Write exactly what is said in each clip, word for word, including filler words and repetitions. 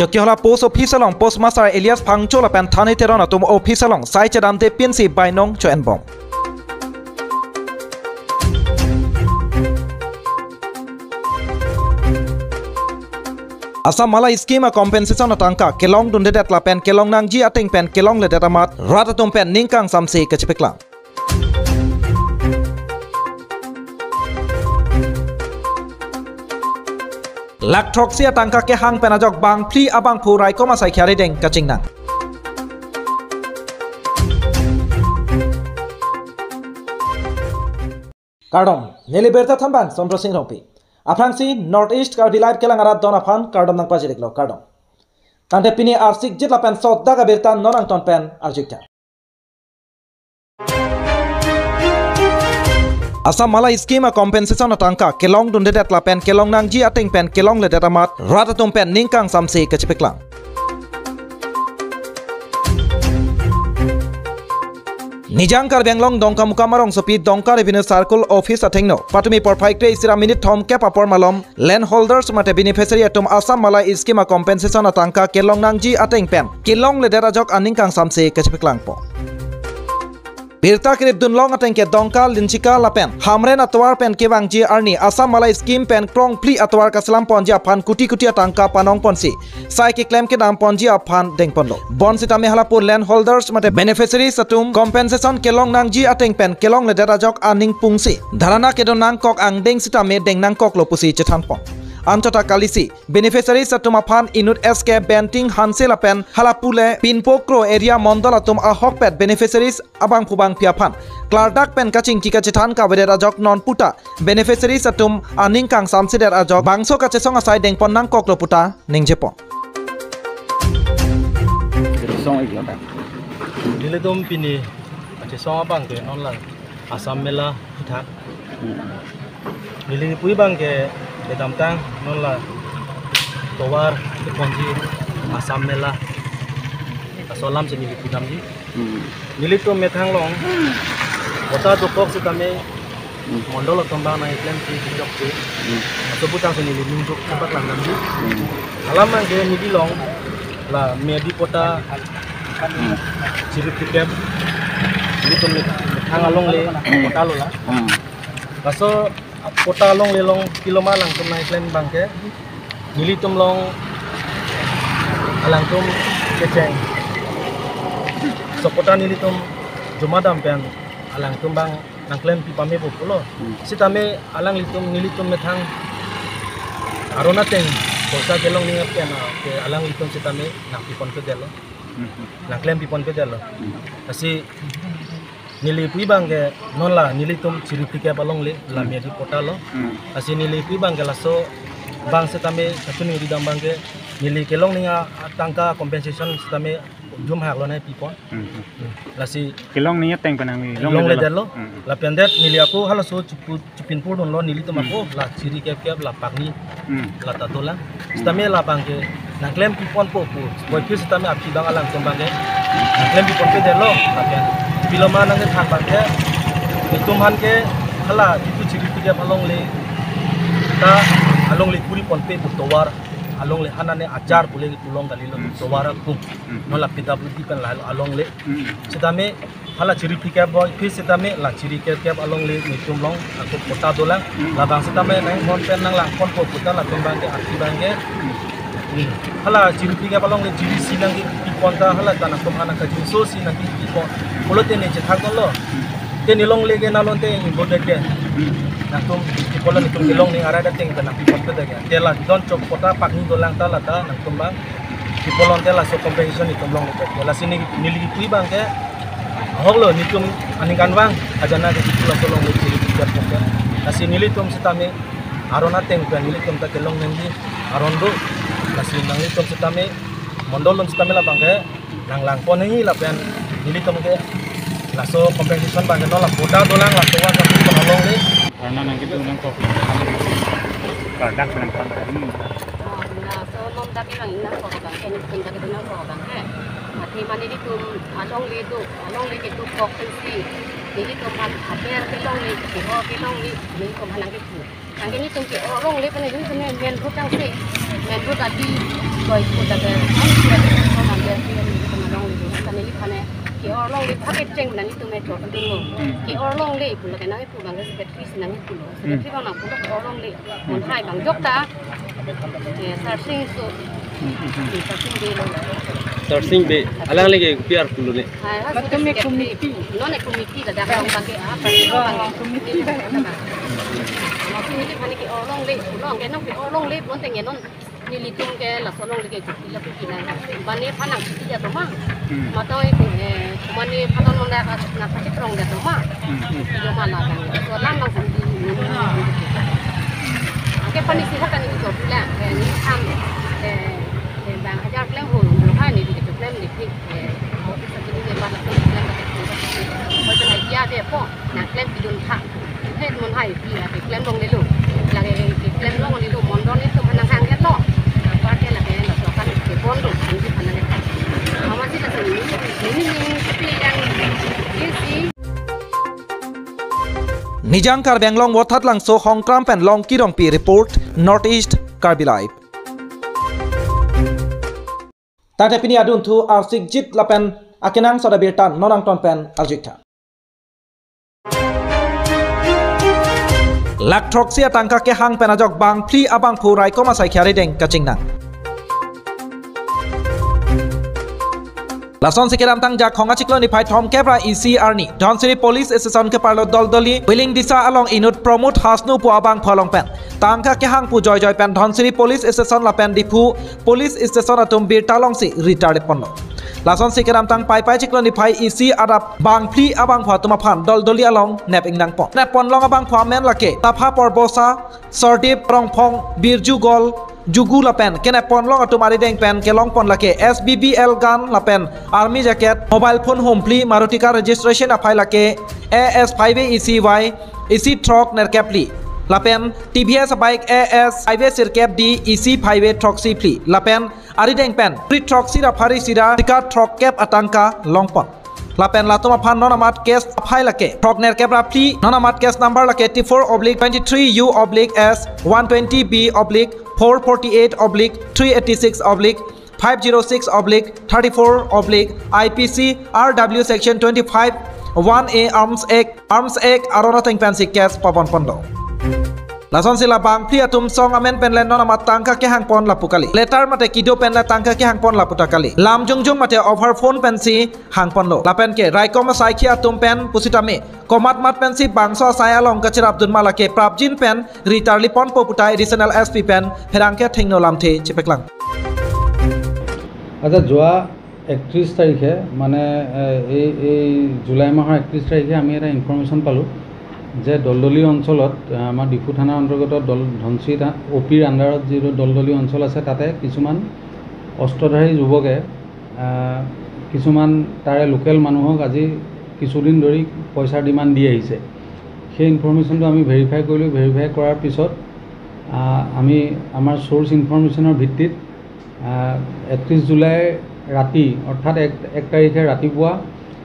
Chokihola post office along postmaster alias Phangcho lapen Thane Teron atum office along sai chedamde pinsi bainong cho-enbom. Assam Mala scheme a compensation atangka kelongdundedet lapen kelong nangji ateng pen kelongledet amat rat atum pen ning kangsamse kachepeklang. Lakh throksi atangka kehang pen ajok bangphli abangphu raikom asai khari deng kachingnang. Kardom, neli birta thanbang Sondro Sing Rongpi. Aphrangsi North East Karbi Live kelang arat don aphan kardom nangpajir-iklo, kardom. Tangte pini arsik jit lapen sotdak abirta non angton pen arju-iktha. Assam Mala scheme a compensation atangka kelongdundedet lapen kelong nangji ateng pen kelongledet amat rat atum pen ning kangsamse kachepeklang. Nijang Karbi Anglong Dongkamukam arongsopi Dongka Revenue Circle Office athengno patumi porphai kre-isi ra minit thomkep apor malom land holders mate beneficiary atum Assam Mala scheme a compensation atangka kelong nangji ateng pen kelongledet ajok aning kangsamse kachepeklangpo. Birta keripdunlong ateng ke Dongka, Linchika lapen Hamren atovar pen kevangji arni Assam Mala scheme pen krongphli atovar kaselam ponji aphan kuti kuti atangka panong ponsi sai keklem kedam ponji aphan dengponlo. Bonsitame halapu land holders mate beneficiaries atum compensation kelong nangji ateng pen kelongledet ajok aning pungsi dharana kedo nangkok angdeng sitame deng nangkoklo pusi chethanpon. Anchot ta kalisi beneficiaries atum aphan inut S K Benting Hanse lapen halapu le Pinpo Kro area mondol atum ahokpet beneficiaries abangphu bangphi aphan klardak pen kachingki kachethan kavedet ajok non puta beneficiaries atum aning kangsamsedet ajok bangso kachesong asai dengpon nangkoklo puta ningjepon. Song iklo ta. Nelitum pini kachesong abang ke non la Assam Mela kethak. Neli pui abang ke kedamtang non la tovar keponji Assam Mela. Laso alam si neli pudamji. Hmm. Nelitum methang along patta dokok sitame, hmm, mondol atum abang nangklemsi kejok ke. Hmm. Laso putangsi neli ningduk kepaklang damji. Hmm. Alam abang ke neli along la meyadi patta, hmm, chiri phlikep. Nelitum methang alongle, hmm, patta lo la. Hmm. Laso patta alongle along pilo ma alangtum nangklem abang ke nelitum along alangtum kecheng. Laso patta nelitum joma dam pen alangtum abang nangklempi pame pu pulo. Hmm. Sitame alanglitum nelitum methang aron ateng poisa kelong ning pen ke alanglitum sitame nangpipon kedetlo. Hmm. Nangklempi pon kedetlo. Hmm. Lasi neli pui abang ke non la nelitum chiri phlikep alongle la, hmm, meyadi patta lo. Hmm. Lasi neli pui abang ke laso abang sitame kachini ridam abang ke neli kelong ning atangka compensation sitame jumhak lo nangpipon. Hmm. Hmm. Lasi kelong ning ateng pen nangli longledetlo. Hmm. Lapen det neli ako halaso chipu chipinpurdunlo nelitum ako, hmm, la chiri kepkep la pakni, hmm, la ta dolang. Hmm. Sitame labang ke nangklempi ponpo pu. Puvoiphit sitame aphi abang alangtum abang ke nangklempi pon kedetlo. Lapen pilo ma nangkethan abang ke nelitum aphan ke hala jitu chiri phlikep alongle ta alongle kuri ponpe pu tovar alongle hanane achar pule pu long kalilo, hmm, tovar akum. Hmm. Non la P W D pen la alongle. Hmm. Sitame hala chiri phlikep puvoiphit sitame la chiri kepkep alongle nelitum along ako patta dolang. Hmm. Labang sitame nangpon pen nanglang ponpo puta latum abang ke aphi abang ke. Hmm. Hmm. Hala chiri phlikep alongle chiri isi nangkipon ta hala ta nangtum aphan kajinso isi nangkipon pulote ne chethak dolo. Hmm. Te ne longle ke nalonte inbodet ke. Hmm. Nangtum kipolon nelitum kelong ning arat ateng ke nangpipon pedet ke. Te la don chok patta pakni dolang ta la ta nangtum abang kipolon te laso compensation nelitum longledet ke. Lasi ne neli pui abang ke ahok lo nelitum aningkanvang ajana ke ipu laso alongle chiri phlikep pon ke. Lasi nelitum sitame aron ateng pen nelitum ta kelong nangji aron do. Lasi nanglitum sitame mondol along sitame labang ke nanglang pon nangji lapen nelitum ke laso compensation abang ke non la patta dolang la tovar kepon alongle. Dharna nangkedo nangkok. Klardak pen nangkok. Hmm. Laso mom ta kelang nangkok abang ke, nelitum ta kedo nangkok abang ke. Athe mane nelitum alongle do, alongle kedokok pensi nelitum aphan aber kelongle, keho kelongle, nelitum aphan nangkepu. Anke nelitum ke alongle pen nelitum men rutang si. Enput ati koi put ati, ang sudah di sana dia dia di sana longle itu. Kan neli phane ke-or longle paket cheng nani tu me chok tu lo. Hmm. Ke-or longle itu lagi nang itu bang secretary si nang itu lo. Hmm. Secretary bang nang pulo ke-or longle. Mon hai bang jok ta. Eh, Sarsing so. Hmm, hmm, hmm. Eh, Sarsing Bey lo. Sarsing Bey. Alang lagi P R pulo ne. Hai, ha, Batum secretary. Committee. Non committee dah dah orang pakai apa? Oh, committee dah. Maksud neli phane ke-or longle, pulo ke nang ke-or longle, pun tengge non. Nelitum ke laso along leke chuti lapu kina. Mane phan nang chuti atum ma. Hmm. Matang itu, eh, mane phan non nang ka, nang kachiprong atum ma. Hmm, hmm. Yo mana kan. So lam nang sandi. Angke pani sih kan itu bilang, eh, ni kan, eh, eh, bang hajar klem ho, lo kan ni di klem ni, eh, office sini ni mana klem, klem, klem, klem, klem, klem, klem, klem, klem, Nang klem pidun tha. Het mon hai pi la klem longle lo. Lake klem longle lo, mon don itu manang hang het lo. Apa ke lake lo so kan ke bon lo, ini manang het. Mama sih kasih ini, ini, ini, ini yang, ini sih. Nijang Karbi Anglong Vothatlangso Hongkram pen Longki Rongpi report, North East Karbi Live. Tangte pini adunthu arsik jit lapen akenangsot abirta non angton pen arjutha. Lakh throksi atangka kehang pen ajok bangphli abangphu raikom asai kharideng kachingnang. Lasonsi kedamtang Jakhong achiklo niphai thomkep ra isi arni Dhansiri Police Station keparlo Doldoli Willing Disa along inut Pramod Hasnu pu abangphu along pen tangka kehang pu joijoi pen Dhansiri Police Station lapen Diphu Police Station atum birta longsi ritar ponlo. Lasonsi kedamtang Paipai chiklo niphai isi adap bangphli abangphu atum aphan Doldoli along nep ingnang pon. Nep ponlong abangphu amen lake Tapha Porbosa, Sordip Rongphong, Birju Gol, Jugu lapen kenep ponlong atum arideng pen kelong pon lake S B B L gun lapen army jacket, mobile phone humphli, Maruti car registration aphai lake A S five A E C Y, isi throk nerkep phli. Lapen T V S bike A S five A sirkep D, isi five A throksi phli. Lapen arideng pen phli throksi ra phari sira sika throkkep atangka long pon. Lapen latum aphan non amat case aphai lake throk nerkep ra phli, non amat case number lake T four oblique twenty-three U oblique S one twenty B oblique four forty-eight oblique three eighty-six oblique five zero six oblique thirty-four oblique I P C R W section twenty-five one A Arms Act, Arms Act aron ateng pensi case pabon ponlo. Lasonsi la bangphli atum song amen pen le non amat tangka kehang pon lapu kali. Letter mate kedo pen le tangka kehang pon lapu ta kali. Lam jongjong mate over phone pensi hang ponlo. Lapen ke raikom asaikhi atum pen pusitame komat mat pensi bangso asai along kachirapdun ma lake prapjin pen ritarli ponpo puta Additional S P pen pherangke thengno lamthe chepeklang. আচ্ছা, যোৱা একত্ৰিশ তাৰিখে, মানে, এ, এই, এই জুলাই মাহৰ একত্ৰিশ তাৰিখে আমি এটা ইনফৰমেশ্যন পালোঁ যে দলদলি অঞ্চলত, এ, আমাৰ ডিফু থানাৰ অন্তৰ্গত দল, ধনশিৰি থা-, অ' পিৰ আণ্ডাৰত যিটো দলদলি অঞ্চল আছে, তাতে কিছুমান অস্ত্ৰধাৰী যুৱকে, আ, কিছুমান তাৰে লোকেল মানুহক আজি কিছুদিন ধৰি পইচাৰ ডিমাণ্ড দি আহিছে। সেই ইনফৰমেশ্যনটো আমি ভেৰিফাই কৰিলোঁ। ভেৰিফাই কৰাৰ পিছত, আ, আমি আমাৰ চ'ৰ্চ ইনফৰমেশ্যনৰ ভিত্তিত, আ, একত্ৰিশ জুলাই ৰাতি, অৰ্থাৎ এক, এক তাৰিখে ৰাতিপুৱা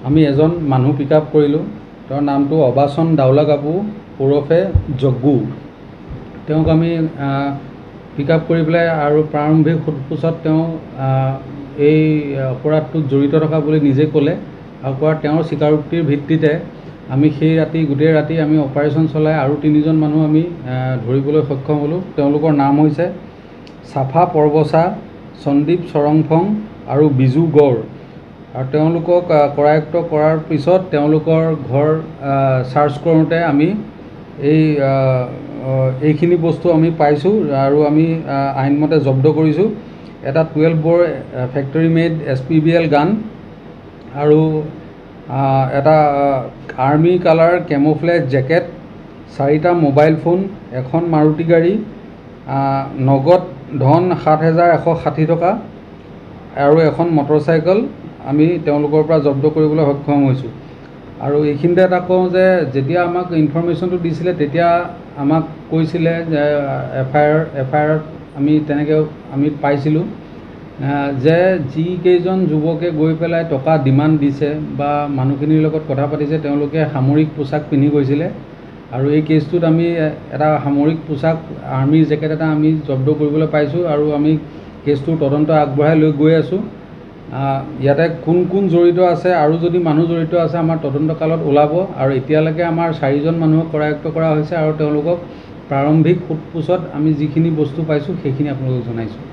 আমি এজন মানুহ পিক আপ কৰিলোঁ। তেওঁৰ নামটো অবাচন দাউলা গাবু ওৰফে জগ্গু। তেওঁক আমি, আ, পিক আপ কৰি পেলাই আৰু প্ৰাৰম্ভিক সোধ পোছত তেওঁ, আ, এই অপৰাধটোত জড়িত থকা বুলি নিজে ক'লে। আৰু কোৱাৰ তেওঁৰ স্বীকাৰোক্তিৰ ভিত্তিতে আমি সেই ৰাতি, গোটেই ৰাতি আমি অপাৰেশ্যন চলাই আৰু তিনিজন মানুহ আমি, আ, ধৰিবলৈ সক্ষম হ'লোঁ। তেওঁলোকৰ নাম হৈছে চাফা পৰ্বচা, সন্দীপ চৰংফং আৰু বিজু গড়। আৰু তেওঁলোকক, আ, কৰায়ত্ব কৰাৰ পিছত তেওঁলোকৰ ঘৰ, আ, চাৰ্চ কৰোঁতে আমি এই, আ, আ, এইখিনি বস্তু আমি পাইছোঁ আৰু আমি, আ, আইনমতে জব্দ কৰিছোঁ। এটা twelve bore, uh, factory made S P B L gun আৰু, আ, এটা, আ, আৰ্মি কালাৰ কেমোফ্লেজ জেকেট, চাৰিটা মোবাইল ফোন, এখন মাৰুতি গাড়ী, আ, নগদ ধন সাত হেজাৰ এশ ষাঠি টকা আৰু এখন মটৰচাইকেল আমি তেওঁলোকৰ পৰা জব্দ কৰিবলৈ সক্ষম হৈছোঁ। আৰু এইখিনিতে এটা কওঁ যে যেতিয়া আমাক ইনফৰমেশ্যনটো দিছিলে, তেতিয়া আমাক কৈছিলে যে, আ, F I R, F I আৰত আমি তেনেকৈ আমি পাইছিলোঁ, আ, যে যিকেইজন যুৱকে গৈ পেলাই টকা ডিমাণ্ড দিছে বা মানুহখিনিৰ লগত কথা পাতিছে, তেওঁলোকে সামৰিক পোচাক পিন্ধি গৈছিলে। আৰু এই কেছটোত আমি এটা সামৰিক পোছাক, আৰ্মিৰ জেকেট এটা আমি জব্দ কৰিবলৈ পাইছোঁ আৰু আমি কেছটোৰ তদন্ত আগবঢ়াই লৈ গৈ আছোঁ। আহ, ইয়াতে কোন কোন জড়িত আছে আৰু যদি মানুহ জড়িত আছে, আমাৰ তদন্ত কালত ওলাব। আৰু এতিয়ালৈকে আমাৰ চাৰিজন মানুহক কৰায়ত্ব কৰা হৈছে আৰু তেওঁলোকক প্ৰাৰম্ভিক সোধ পোছত আমি যিখিনি বস্তু পাইছোঁ, সেইখিনি আপোনালোকক জনাইছোঁ।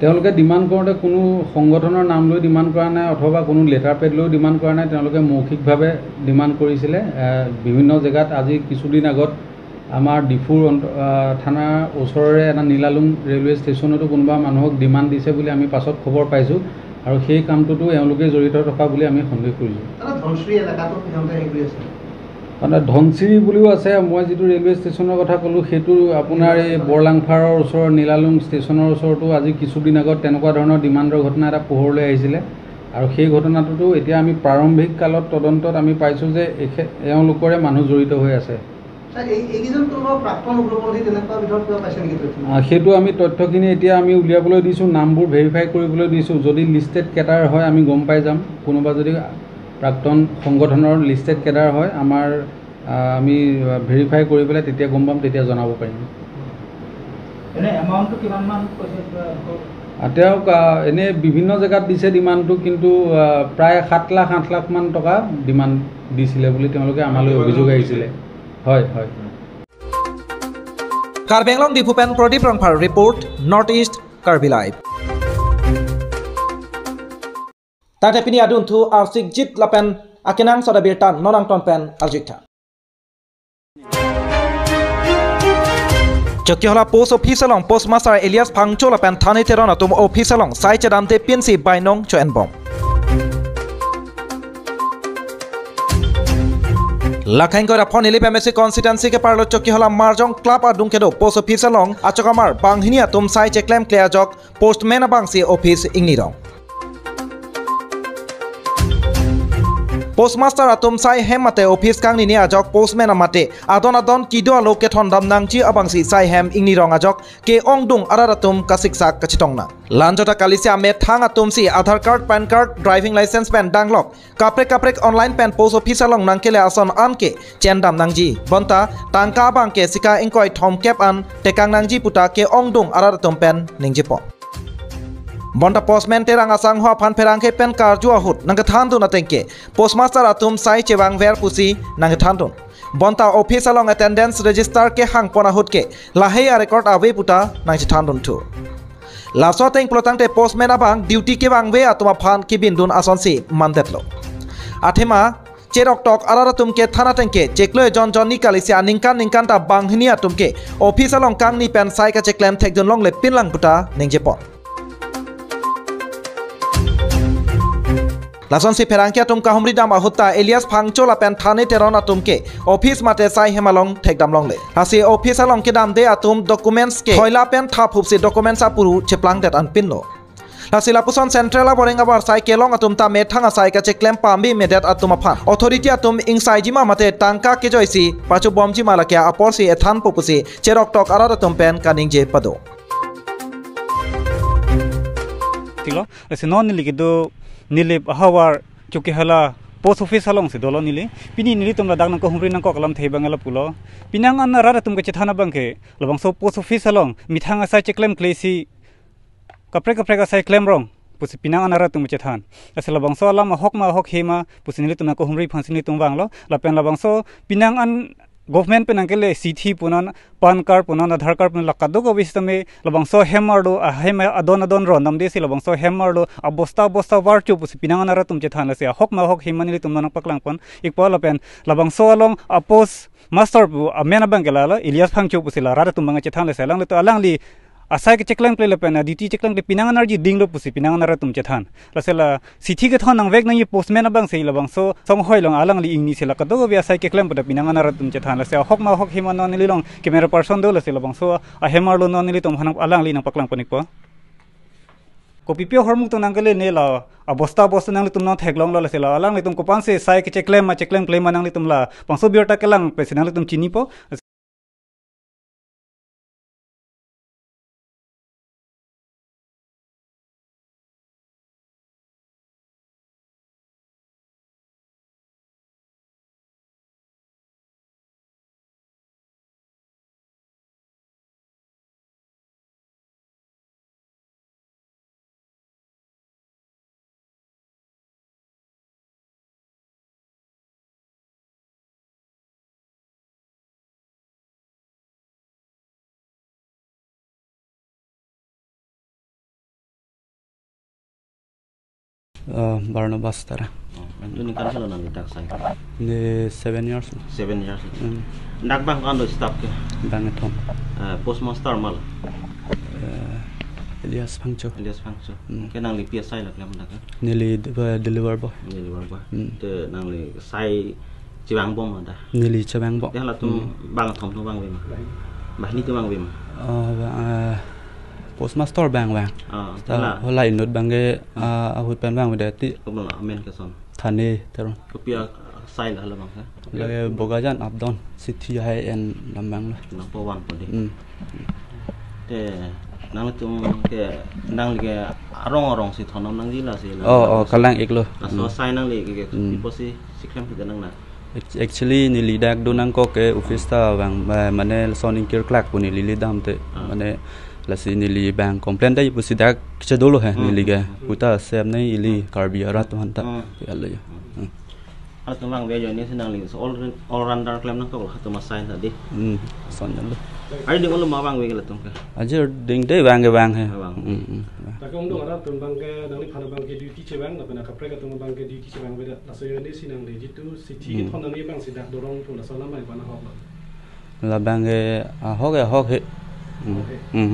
তেওঁলোকে ডিমাণ্ড কৰোঁতে কোনো সংগঠনৰ নাম লৈ ডিমাণ্ড কৰা নাই অথবা কোনো লেটাৰ পেড লৈ ডিমাণ্ড কৰা নাই। তেওঁলোকে মৌখিকভাৱে ডিমাণ্ড কৰিছিলে। এ, বিভিন্ন জেগাত আজি কিছুদিন আগত আমাৰ ডিফুৰ অন্ত-, আ, থানাৰ ওচৰৰে এটা নীলালুং ৰেলৱে ষ্টেচনতো কোনোবা মানুহক ডিমাণ্ড দিছে বুলি আমি পাছত খবৰ পাইছোঁ আৰু সেই কামটোতো এওঁলোকে জড়িত থকা বুলি আমি সন্দেহ কৰিছোঁ। দাদা, ধনশিৰি এলেকাটো সিহঁতে হেৰি কৰি আছে? মানে ধনশিৰি বুলিও আছে। মই যিটো ৰেলৱে ষ্টেচনৰ কথা ক'লোঁ, সেইটো আপোনাৰ এই বৰলাংফাৰৰ ওচৰৰ নীলালুং ষ্টেচনৰ ওচৰতো আজি কিছুদিন আগত তেনেকুৱা ধৰণৰ ডিমাণ্ডৰ ঘটনা এটা পোহৰলৈ আহিছিলে আৰু সেই ঘটনাটোতো এতিয়া আমি প্ৰাৰম্ভিক কালত তদন্তত আমি পাইছোঁ যে এখে-, এওঁলোকৰে মানুহ জড়িত হৈ আছে। ছাৰ, এই, এইকেইজন কোনোবা প্ৰাক্তন উগ্ৰপন্থী তেনেকুৱা বিধৰ কিবা পাইছে নেকি তথ্য? আহ, সেইটো আমি তথ্যখিনি এতিয়া আমি উলিয়াবলৈ দিছোঁ, নামবোৰ ভেৰিফাই কৰিবলৈ দিছোঁ। যদি লিষ্টেড কেডাৰ হয়, আমি গম পাই যাম। কোনোবা যদি প্ৰাক্তন সংগঠনৰ লিষ্টেড কেডাৰ হয়, আমাৰ, আহ, আমি, আহ, ভেৰিফাই কৰি পেলাই তেতিয়া গম পাম, তেতিয়া জনাব পাৰিম। এনে এমাউণ্টটো কিমান মান কৈছে? আহ, তেওঁক, আহ, এনে বিভিন্ন জেগাত দিছে ডিমাণ্ডটো, কিন্তু, আহ, প্ৰায় সাত লাখ, আঠ লাখ মান টকা ডিমাণ্ড দিছিলে বুলি তেওঁলোকে আমালৈ অভিযোগ আহিছিলে। হয়, হয়। Karbi Anglong Diphu pen Pradip Rongphar report, North East Karbi Live. Tangte pini adunthu arsik jit lapen akenangsot abirta non angton pen arjutha. Chokihola Post Office along Postmaster Elias Phangcho lapen Thane Teron atum office along sai chedamde pinsi bainong cho-enbom. Lakhang kora phon Nilip M A C constituency keparlo Chokihola Marjong Club adung kedo Post Office along achokamar banghini atum sai cheklemkle ajok postman abangsi office ingnirong. Postmaster atum sai hem mate office kangnini ajok postman amate adon adon kedo alo kethondam nangji abangsi sai hem ingnirong ajok ke-ongdung arat atum kasiksak kachetong nang. Lanjota kalisi amethang atumsi Aadhaar card, PAN card, driving license pen danglok kaprek kaprek online pen post office along nangkele ason anke chendam nangji. Bonta tangka abangke sika ingkoi thomkep an tekang nangji puta ke-ongdung arat atum pen ningjepo. Bonta postman Terang asangho aphan pherangke pen karju ahut nangkethandun atengke postmaster atum sai chevangver pusi nangkethandun. Bonta office along attendance register kehangpon ahut ke lahei arecord ave puta nangchethandunthu. Laso ateng pulotangte postman abang duty kevangve atum aphan kebindun asonsi mandetlo. Athema cheroktok arat atum kethan atengke chiklo ejon jonni kalisi aningkan ningkan ta banghini atumke office along kangni pen sai kacheklem thekdun longle pinlang puta ningjepon. Lasonsi pherangke atum kahumri dam ahut ta Elias Phangcho lapen Thane Teron atumke office mate sai hem along thekdam longle. Lasi office along kedamde atum documents ke thoila pen thaphupsi documents apuru cheplangdet anpinlo. Lasi lapuson central aboreng abar sai kelong atum ta methang asai kacheklem pame medet atum aphan authority atum ingsaijima mate tangka kejoisi pachobomjima lake aporsi ethanpo pusi cheroktok arat atum pen kaningje pado. Tilo, lasi non neli kedo Nilip ahavar Chokihola post office alongsi dolo neli. Pini nelitum ladak nangkahumri nangkok alamthe abang lapulo. Pinang an arat atum kachethan abangke labangso post office along methang asai cheklem-klesi kaprek kaprek asai klemrong pusi pinang an arat atum chethan. Lasi labangso alam ahok ma ahok hema pusi nelitum nangkahumri aphansi nelitum vanglo. Lapen labangso pinang an government pen nangkele sithi punon, PAN card punon, Aadhaar card punon, la kadokave sitame labangso hem arlo, ahem adon adon rondamdesi labangso hem arlo abosta abosta varcho pusi pinang an arat atum chethan. Lasi ahok ma ahok hema nelitum nangpaklangpon ikpo lapen labangso along a-postmaster pu amen abangke lalo Elias Phangcho pusi la rat atum abang chethan. Lasi alanglitum alangli asai kecheklemkle lapen a-duty cheklemkle pinang an arji dinglo pusi pinang an arat atum chethan. Lasi la sithi kethon nangvek nangji postman abangsi labangso songhoi along alangli ingnisi la kadokave asai keklem pada pinang an arat atum chethan. Lasi ahok ma ahok hema non neli along camera person do, lasi labangso ahem arlo non nelitum aphan alangli nangpaklangpon ikpo. Kopipi ahormu atum nangkele ne la abosta abosta nanglitum nangtheklonglo, lasi la alanglitum kopansi sai kecheklem ma cheklemkle ma nanglitum labangso birta kelang pensi nanglitum chinipo. Uh, Barnabas Terang. Oh, antu ningkan kelo nangli dak sai? Ni seven years. Seven years. Hmm. Dak bang ko-an do staff ke? Bang kethom. Eh, postmaster ma la? Eh, Elias Phangcho. Elias Phangcho. Hmm. Ke nangli pi asai la klem dak ke? Neli de-, eh, deliver boy. Deliver boy. Hmm. Te nangli sai chevang bom ma da? Neli chevang bom. Te halatum Hmm. bang kethom atum vangve ma? Banghini atum vangve ma? Oh, ba-, eh, postmaster bang vang. Ah, ta te la? Hala inut abang ke, ah, ahut pen vangvedet ti. Komat la amen ke son? Thane Teron. Kopi asai la hala bang ke? Lake Bokajan Updown, Sithi hai en lam bang lo. Nangpo vanpo de. Hmm. Te nangtum ke, nangli ke arong arong si thondam nangji lasi nang Oh, oh, kalang-ik lo. Laso Hmm. asai nangli ke, ke Hmm. pi apotsi si klem kita nang na? Ac-, actually, neli dak do nangkok ke office ta vang, eh, mane lason ingkir klak pu neli le dam te. Ah. Mane lasi neli bang complain dai pusi dak chedolo he Hmm. neli ke. Hmm. Puta sem nai ili Hmm. Karbi arat atum aphanta. Hmm. Ya lo ya. Hmm. Hmm. Halatum vangve ajoine si nangli so all, all rounder klem nangkok halatum asai ta de. Hmm. Son ya lo. Ari ding olo ma vangve ke latum ke? Ajir ding de vang ke vang he. Vang. Hmm, hmm. Dak ke ongdung arat atum abang ke nangliphan abang ke duty chevang, lapen akaprek atum abang ke duty chevangvedet. Laso ajoine si nangli jitu Sithi Hmm. kethondam abang si dak dorong pu laso alam abang ko-an ahok lo? Labang ke ahok, ahok he. Hmm. Ahok he. Hmm.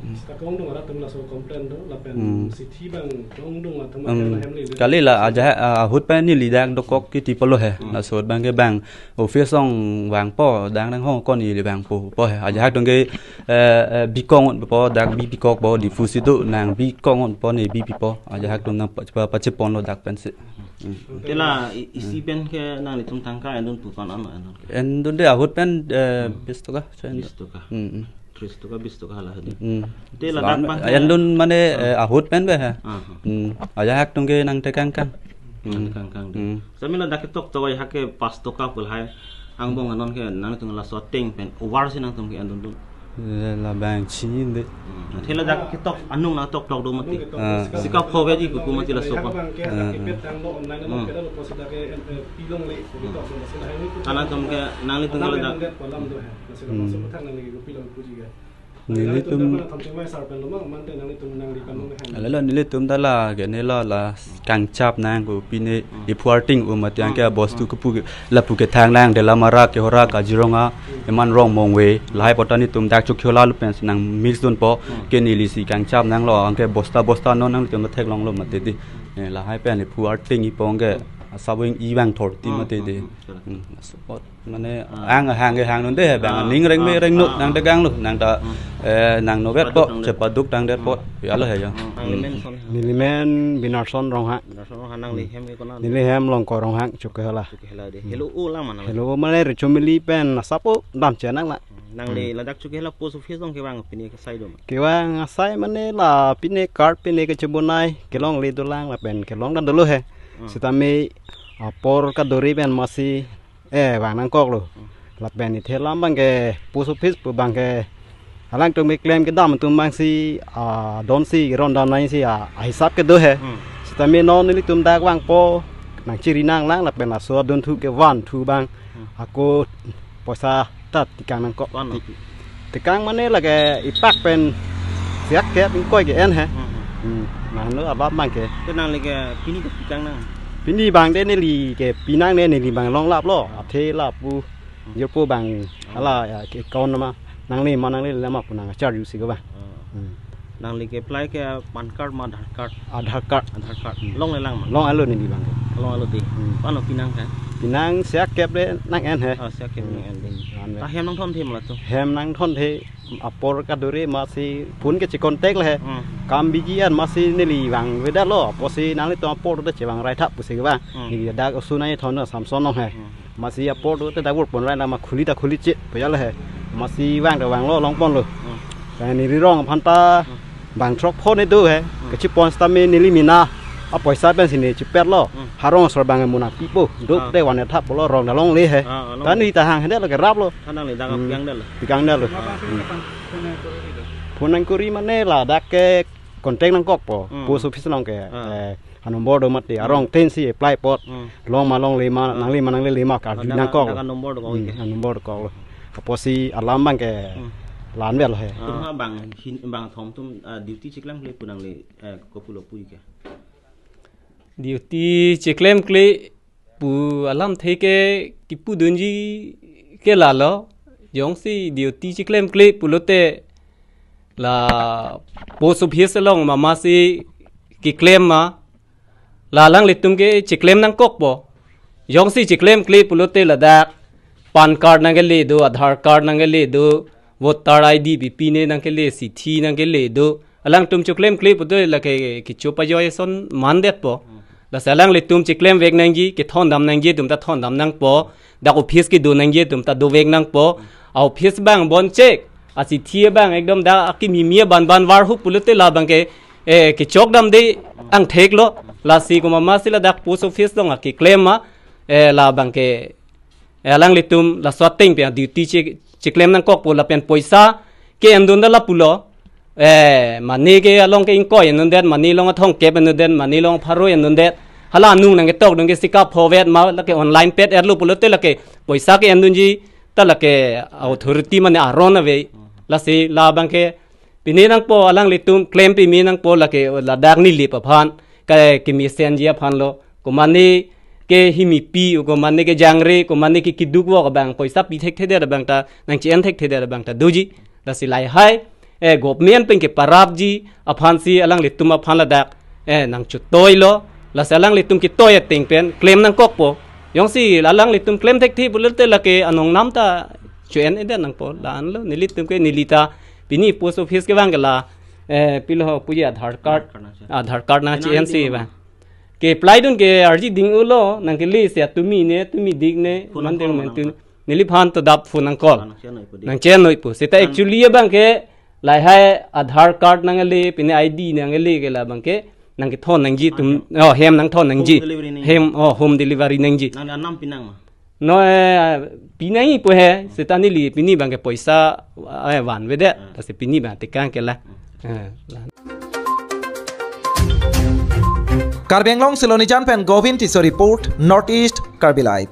Hmm. Seta ke ongdung arat atum laso complain do, lapen Hmm. Sithi abang ke ongdung atum Hmm. akhel ahem le. Kali la ajahak, ah, ahut pen neli dak dokok kiti pulo he. Hmm. Laso abang ke bang office along vangpo, dang dang hong ko neli vangpo, po he. Ajahak atum ke, eh, eh, bikok-un po, dak bi bikokpo, Diphu si do nang bikok-un po, ne bi pipo. Ajahak atum nang pa, pa, pachepon lo dak pensi. Hmm. Te la i-, isi Hmm. pen ke nanglitum tangka endun pu ko-an ano endun ke? Endun de ahut pen, eh, Hmm. bis toka, so endun. Bis toka. Hmm, hmm. Tris toka, bis toka hala hadi. Hmm. Te la Lam-, dak bang ke endun mane, Ah. eh, ahut pen be he. Ah, ah. Hmm. Ajahak atum ke nangtekangkang. Hmm. Nangtekangkang de. Hmm. Sami la dak ketok toka ajahak ke pas toka pu lahai angbong anon ke nangtum laso ateng pen over si nangtum ke endun dun. Eh, labang chini de. Hmm. Athe la dak ketok anung la toktok do mati. Ah. Si kapho ke ji kuku mati laso ko. Ah, ah. Hmm. Anangtum ke nanglitum ke la dak. Hmm. Nelitum. Ala lo nelitum ta la ke ne lo la kangchap nang ko pine Hmm. iphu arting u mati ang ke Hmm. bostu kepu ke lapu kethang nang de la mara ke hora kajirong a Hmm. eman rong mongve lahai pota netum dak chok hiola lu pensi nang mix dunpo Hmm. ke neli si kangchap nang lo ang ke bosta bosta non nangtum theklong lo mati di. Eh, lahai pen iphu arting ipong ke Hmm. asabing ivang thor ti Hmm. mati di. Hmm. Hmm. Hmm. Support. Mane Ah. ang hang ke hang nunde he bang Ah, ning reng me ah, reng nu ah, nang ah. Tegang lo nang ta Hmm. eh nang novet Paduk po nang de. Chepaduk tang det po Hmm. ya lo he ya. Hmm. Hmm. Neli men son. Neli men Binarson Ronghang. Binarson Ronghang nangli hem ke ko-an? Neli hem Longkor Ronghang Chokihola. Chokihola de. Hmm. Helo o la mana? Helo o mane Rechomili pen asapo dam chenang la. Nangli Hmm. ladak Chokihola post office along kevang pine ke sai do ma? Kevang asai mane la pine card pine kechebonai kelongle dolang lapen kelong dan dolo he. Hmm. Sitame apor kadore pen masi eh vang nangkok lo. Hmm. Lapen ithe alam abang ke post office pu abang ke alangtum keklem kedam atum abang si, ah, don si ron dam nai si, ah, ahisap kedo he. Hmm. Sitame non nelitum dak vangpo nang chiri nang lang lapen laso adunthu ke van thu abang Hmm. ako poisa ta tekang nangkok. Van Ti-, tekang mane lake ipak pen siak ke ingkoi ke en he. Hmm, hmm. Hmm, nang lo abang abang ke. Ke nangli ke pini ke tekang nang? Pini abang de neli ke pinang ne neli abang longlap lo. Athe lapu Hmm. jirpo abang Oh. ala ya ke account ma nangli ma nangli lama pu nang charge usi ke ba. Oh. Hmm. Nangli ke apply ke PAN card ma Aadhaar card? Aadhaar card. Aadhaar card. Hmm. Longle lang ma? Long alo neli abang ke. Long alo de. Hmm. Pano pinang ke? Pinang siak kep de nang en he. Oh, siak kep Hmm. nang en de. Hmm. An Ta hem nangthonthe ma latum? Hem nangthonthe apor kadore masi phone ke che contact le he. Hmm. Kam biji an masi neli vangvedet lo. Apotsi nanglitum apor ta chevang rai thap pusi ke ba. Hmm. Neli dak osu nai thon Samson along he. Hmm. Masi apor ta dak vur pon rai la ma khuli ta khuli che pu ya le he. Masi vang ta vang lo long pon lo. Hmm. Ta neli rong aphan ta Hmm. bang throk phone do he. Hmm. Kachepon sitame neli mena apoisa pensi ne chepet lo. Hmm. Harong asor abang mo nangpipo. Duk Ah. de van thap lo rong ta longle he. Ah, ah, Ta longle. neli ta hang he de lo ke rap lo. Kanang le dak Hmm. apyang dal. Tekang dal lo. Hmm. Phone nangkuri mane ladak ke contact nangkokpo. Hmm. Post office along ke. Ah. Eh, anumber do mati. Hmm. Arong tensi apply apot. Hmm. Long ma longle ma, Ah. nangle ma nanglele ma karju Dak, nangkok. dak anumber do kok Hmm, ke. Anumber do kok lo. Apotsi alam abang ke Hmm. la-an vel he. Ah. Atum ha bang hin, bang thom atum, ah, duty chiklang le pu nangli, eh, kopulo pu ke? Duty cheklemkle pu alamthe ke kipudunji ke lalo. Jongsi duty cheklemkle pulote la post office along mama si keklem ma, la alanglitum ke cheklem nangkokpo. Jongsi cheklemkle pulote ladak PAN card nangkele do, Aadhaar card nangkele do, voter I D pipine nangkele, sithi nangkele do. Alangtum cheklemkle pulote lake kecho pajoi ason mandetpo. Lasi alanglitum cheklemvek nangji, kethondam nangji atum ta thondam nangpo. Dak office kedo nangji atum ta dovek nangpo. A office abang bonchek, asithi abang ekdom dak akimi mi aban ban varhup pulote labang ke, eh, kechokdamde angthek lo. Lasi komat masi ladak post office along akeklem ma, eh, labang ke, eh, alanglitum laso ateng pen duty che, cheklem nangkokpo lapen poisa ke-endun da lapulo. Eh, mane ke along ke ingkoi endundet, mane along athongkep endundet, mane along pharo endundet. Hala anung nangketok dun ke sikap phovet ma lake online pet erlo pulote lake poisa ke-endunji ta lake authority mane aron ave. Lasi labang ke pini nangpo alanglitum klem pimi nangpo lake ladak nilip aphan, ke kemesenji aphan lo. Komane ke himipi, komane ke jangre, komane ke kiduk vok abang, poisa pi thekthedet abang ta, nangche-en thekthedet abang ta doji. Lasi lahai, eh, government pen keparapji aphansi alanglitum aphan ladak, eh, nangchutoi lo. Lasi alanglitum ketoi ateng pen klem nangkokpo. Jongsi alanglitum klem thekthe pulote lake anong nam ta che-en-edet nangpo. La-anlo nelitum ke, neli ta pini post office kevang ke la, eh, pilo ho puji Aadhaar card, Aadhaar card nangche-en si vang. Ke apply dun ke arji ding ulo, nangkele si atumi ne, tumi dik ne, Phone mande nangkol mentu. Nangkol. Neliphan to dap phone nangkol. Ah, nangche-en noi pu di. Nangche-en noi pu. Seta Kan- actually abang ke lahai Aadhaar card nangkele, pine I D nangkele ke labang ke nangkethon nangji atum, oh, hem nangthon nangji. Home delivery nangji. Hem, oh, home delivery nangji. Nang anam pinang ma? No, eh, pinang ipo he, seta neli pini abang ke poisa, eh, vanvedet, lasi pini abang tekang ke la. Eh, la. Karbi Anglong Silonijan pen Govin Tisso report, North East Karbi Live.